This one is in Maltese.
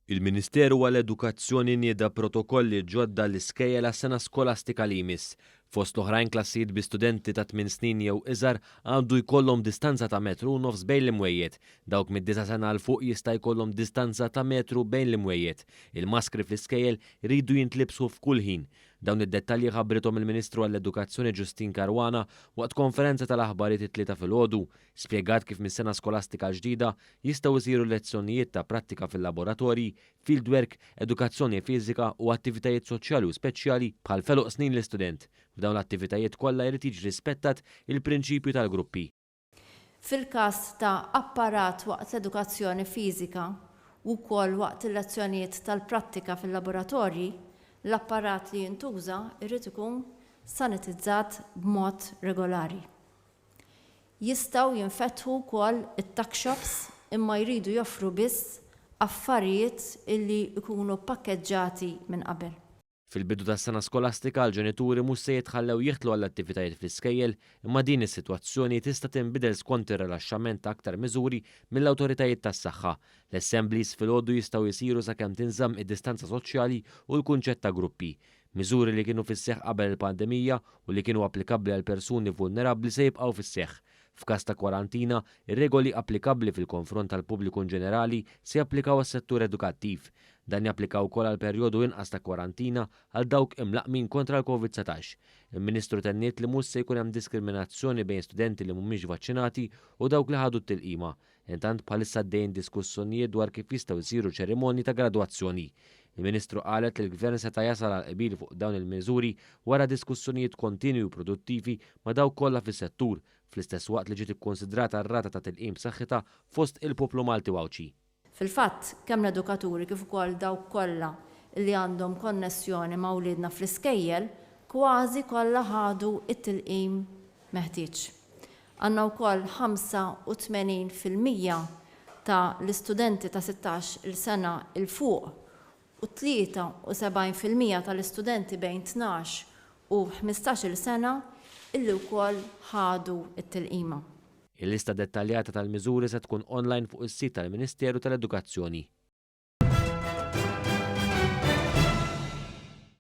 Il-Ministeru għall-Edukazzjoni nieda protokolli ġodda għall-iskejjel għas-sena skolastika li jmiss. Fost l-oħrajn klassijiet bi studenti ta' tminn snin jew iżgħar għandu jkollhom distanza ta' metru u nofs bejn l-imwejjed. Dawk mid-disa' sena 'l fuq jista' jkollhom distanza ta' metru bejn l-imwejjed. Il-maskri fl-iskejjel iridu jintlibsu f'kull ħin. Dawn id-dettalji ħabbrithom il-Ministru għall-Edukazzjoni Justyne Caruana waqt konferenza tal-aħbarijiet it-Tlieta filgħodu. Spjegat kif mis-sena skolastika l-ġdida jistgħu jsiru lezzjonijiet ta' prattika fil-laboratorji, fieldwork, edukazzjoni fiżika u attivitajiet soċjali u speċjali bħal f'għeluq snin l-istudent. F'dawn l-attivitajiet kollha jrid jiġi rispettat il-prinċipju tal-gruppi. Fil-każ ta' apparat waqt l-edukazzjoni fiżika u wkoll waqt il-lezzjonijiet tal-prattika fil-laboratorji, l-apparat li jintuża jrid ikun sanitizzat b'mod regolari. Jistgħu jinfetħu wkoll it-tuck shops imma jridu joffru biss affarijiet illi jkunu ppakkeġġati minn qabel. Fil-bidu tas-sena skolastika l-ġenituri mhux se jitħallew jidħlu għall-attivitajiet fl-iskejjel imma din is-sitwazzjoni tista' tinbidel skont ir-rilaxxament ta' aktar miżuri mill-awtoritajiet tas-saħħa. L-assemblies filgħodu jistgħu jsiru sakemm tinżamm id-distanza soċjali u l-kunċett ta' gruppi. Miżuri li kienu fis-seħħ qabel il-pandemija u li kienu applikabbli għal persuni vulnerabbli se jibqgħu fis-seħħ. F'każ ta' kwarantina, ir-regoli applikabbli fil-konfront tal-pubbliku inġenerali se japplikaw għas-settur edukattiv. Dan japplika wkoll għal perjodu inqas ta' kwarantina għal dawk imlaqqmin kontra l-Covid 19. Il-Ministru tenniet li mhux se jkun hemm diskriminazzjoni bejn studenti li mhumiex vaċċinati u dawk li ħadu t-tilqima. Intant bħalissa għaddejjin diskussjonijiet dwar kif jistgħu jsiru ċerimonji ta' gradwazzjoni. Il-Ministru qalet li l-Gvern seta' jasal għal qbil fuq dawn il-miżuri wara diskussjonijiet kontinwi u produttivi ma' dawk kollha fis-settur, fl-istess waqt li ġiet ikkunsidrata r-rata ta' tilqim b'saħħitha fost il-poplu Malti u Għawdxi. Fil-fatt, kemm l-edukaturi kif ukoll dawk kollha li għandhom konnessjoni ma' wliedna fl-iskejjel kważi kollha ħadu t-tilqim meħtieġ. Għandna wkoll 85% ta' l-istudenti ta' 16 il sena 'l fuq u 73% tal-istudenti bejn 12 u 15 il sena illi wkoll ħadu t-tilqima. Il-lista dettaljata tal-miżuri se tkun online fuq is-sit tal-Ministeru tal-Edukazzjoni.